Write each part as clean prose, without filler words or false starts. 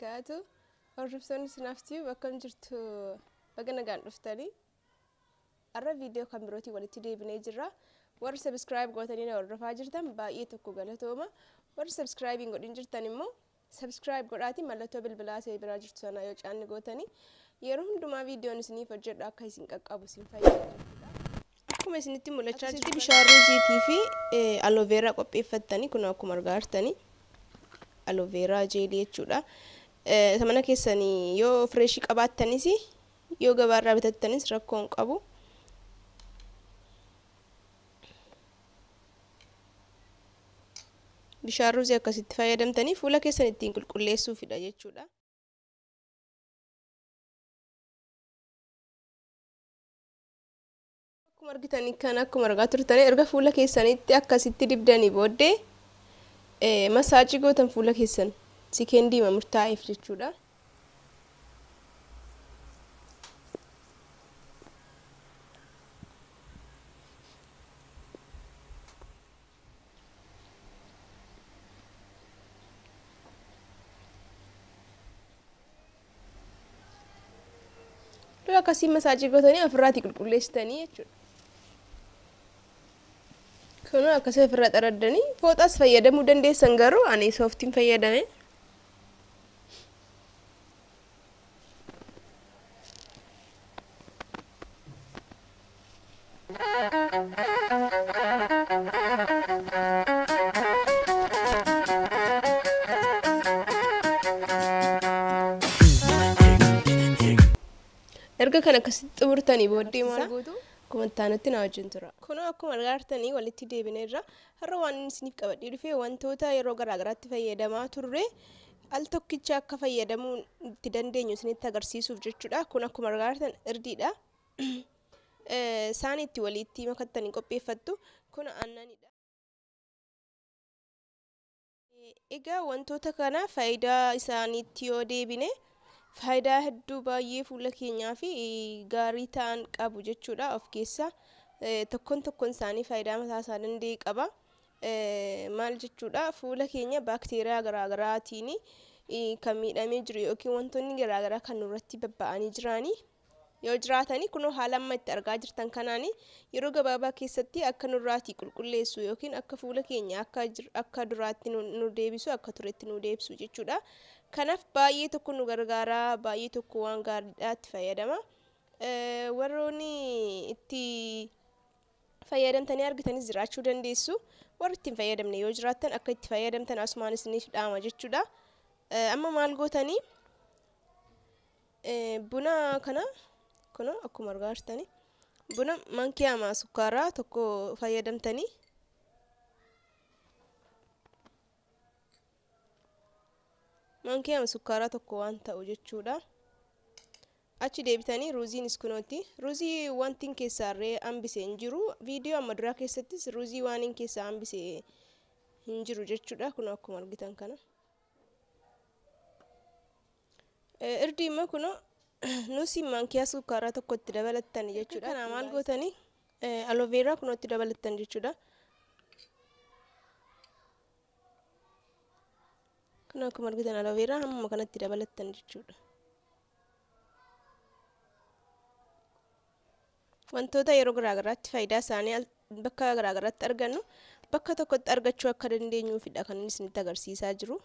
Wabarakaatu. Hordoftoonni Sinaaf Tube akkam jirtu, baga nagaan dhuftanii. Har'a viidiyoo kan birootiin walitti deebinee jirra. Warri subscribe gootanii na hordofaa jirtan baay'ee tokko galatooma. Warri subscribe hin godhin jirtan immoo subscribe godhaatii mallattoo bilbilaa isee biraa jirtu sana yoo caanni gootanii yeroo hundumaa viidiyoon isiniif hojjedhu akka isin qaqqabu isin fayyada jechuudha. Akkuma isinitti mul'achaa jiru bishaan ruuziitii fi aloe vera qopheeffattanii kun akkuma argaa jirtanii aloe vera jeelii jechuudha. Isa mana keessanii yoo fireeshii qabaattanis yoo gabaarraa bitattanis rakkoo hin qabu. Bishaan ruuzii akkasitti fayyadamtanii fuula keessan ittiin qulqulleessuufidha jechuudha. Akkuma argitanii kan akkuma argaa turtanii erga fuula keessanitti akkasitti dibdanii booddee masaajii gootan fuula keessan sikeen diima murtaa'eef jechuudha. Akkasii masaajii gootanii ofirraatii qulqulleessitanii jechuudha. Kun akkasii ofirraa xaraddanii fooxaas fayyadamuu dandeessan, garuu ani sooftiin fayyadame. Erga kan akkasitti xumurtanii booddee maal gootu? Akkuma itti na wajjin tura. Kunoo akkuma argaa jirtanii walitti deebineerra. Har'a waan inni isiniif qabadhee dhufe wantoota yeroo garaagaraatti fayyadamaa turre al tokkicha akka fayyadamuu itti dandeenyu isinitti agarsiisuuf jechuudha. Kun akkuma argaa jirtan irdiidha. Isaan itti walitti makattanii qopheeffattu. Kun aannanidha. Egaa wantoota kana faayidaa isaaniitti yoo deebine faayidaa hedduu baay'ee fuula keenyaa fi gaarii ta'an qabu jechuudha of keessaa. Tokkoon tokkoon isaanii faayidaa mataa isaa danda'e qaba. Maal jechuudha, fuula keenya baakteeriyaa garaagaraatiin kan miidhamee jiru yookiin wantoonni garaagaraa kan nurratti babba'anii jiranii yoo jiraatanii kunoo haala amma itti argaa jirtan kanaan yeroo gabaabaa keessatti akka nurraatii qulqulleessu yookiin akka fuula keenya akka duraatti nu deebisu, akka turetti nu deebisu jechuudha. Kanaaf baay'ee tokko nu gargaara, baay'ee tokko waan gaariidhaatti fayyadama. Warroonni itti fayyadamtanii argitanis jiraachuu dandeessu. Warri itti hin fayyadamne yoo jiraattan akka itti fayyadamtan asumaan isiniif dhaama jechuudha. Amma maal gootanii, buna kana kunoo akkuma argaa jirtanii buna mankiyaa sukkaaraa tokko fayyadamtanii mankiyaa sukkaaraa tokko waan ta'u jechuudha. Achi deebitanii ruuziinis kunooti. Ruuzii wanti keessaa hambise hin jiru. Viidiyoo amma duraa keessattis ruuzii waan hin keessaa hambise hin jiru jechuudha. Kunoo akkuma argitan kana. Irdii immoo kunoo nusi mankiyaa sukkaaraa tokko itti dabalattan jechuudha. Kana maal gootanii, aloe vera kunoo itti dabalattan jechuudha. Kun akkuma argitan aloe vera hamma kanatti dabalattan jechuudha. Wantoota yeroo garaagaraatti faayidaa isaanii bakka garaagaraatti argannu bakka tokkotti argachuu akka dandeenyuufidha kan inni isinitti agarsiisaa jiru.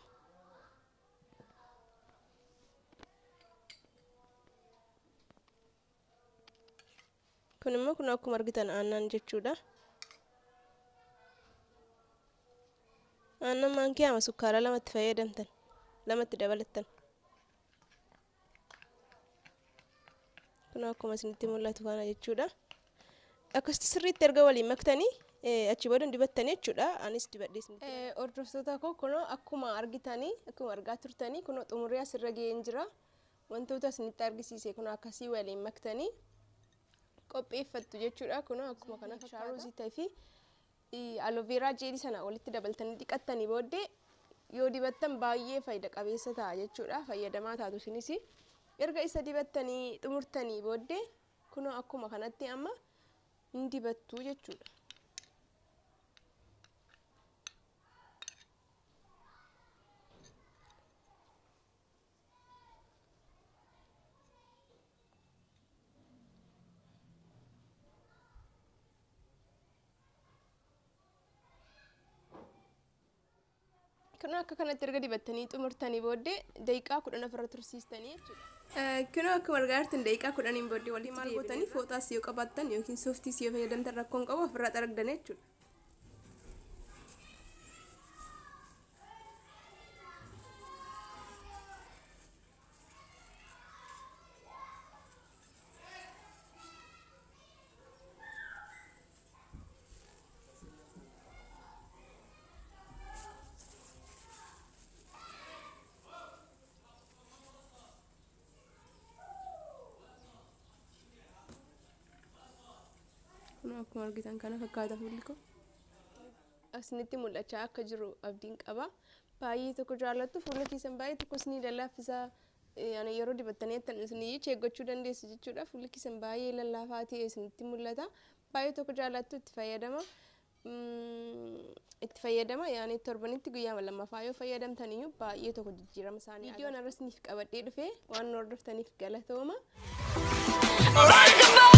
Kun immoo kun akkuma argitan aannan jechuudha. Aannan maankiyaa sukkaaraa lamatti fayyadamtan, lamatti dabalattan. Kun akkuma isinitti mul'atu kana jechuudha. Akkasitti sirriitti erga waliin maktanii achi booda dibattanii jechuudha. Anis dibadhee isinitti. Hordoftoota koo, kunoo akkuma argitanii, akkuma argaa turtanii kunoo xumuree asirra ga'een jira. Wantoota isinitti argisiise kun akkasii waliin maktanii qopheeffattu jechuudha. Kunoo akkuma kana bishaan ruuzii ta'ee fi aloe vera jeelii sana walitti dabaltanii dhiqattanii booddee yoo dibattan baay'ee faayida qabeessa ta'a jechuudha. Fayyadamaa taatu isinis. Erga isa dibattanii xumurtanii booddee kunoo akkuma kanatti amma hin dibattu jechuudha. Kun akka kanatti erga dibattanii xumurtanii booddee daqiiqaa 10 ofirra tursiistanii jechuudha. Kunoo akkuma argaa jirtan daqiiqaa 10n booddee walitti maal gootanii fooxaas yoo qabaattan yookiin sooftiis yoo fayyadamtan rakkoon qabu ofirraa xaragdan jechuudha. Kun akkuma argitan kana fakkaata fuulli koo. Asinitti mul'achaa akka jiru abdiin qaba. Baay'ee tokko jaallattu, fuula keessan baay'ee tokko isinii lallaaffisaa, yeroo dibattanii jettan isinii eeggachuu dandeessu jechuudha. Fuulli keessan baay'ee lallaafaa ta'e isinitti mul'ata. Baay'ee tokko jaallattu, itti fayyadama. Itti fayyadama yaani torbanitti guyyaa lammaffaa yoo fayyadamtan iyyuu baay'ee tokko jijjiirama isaanii. Viidiyoon har'a isiniif qabadhee dhufe waan hordoftaniif galatooma. Like a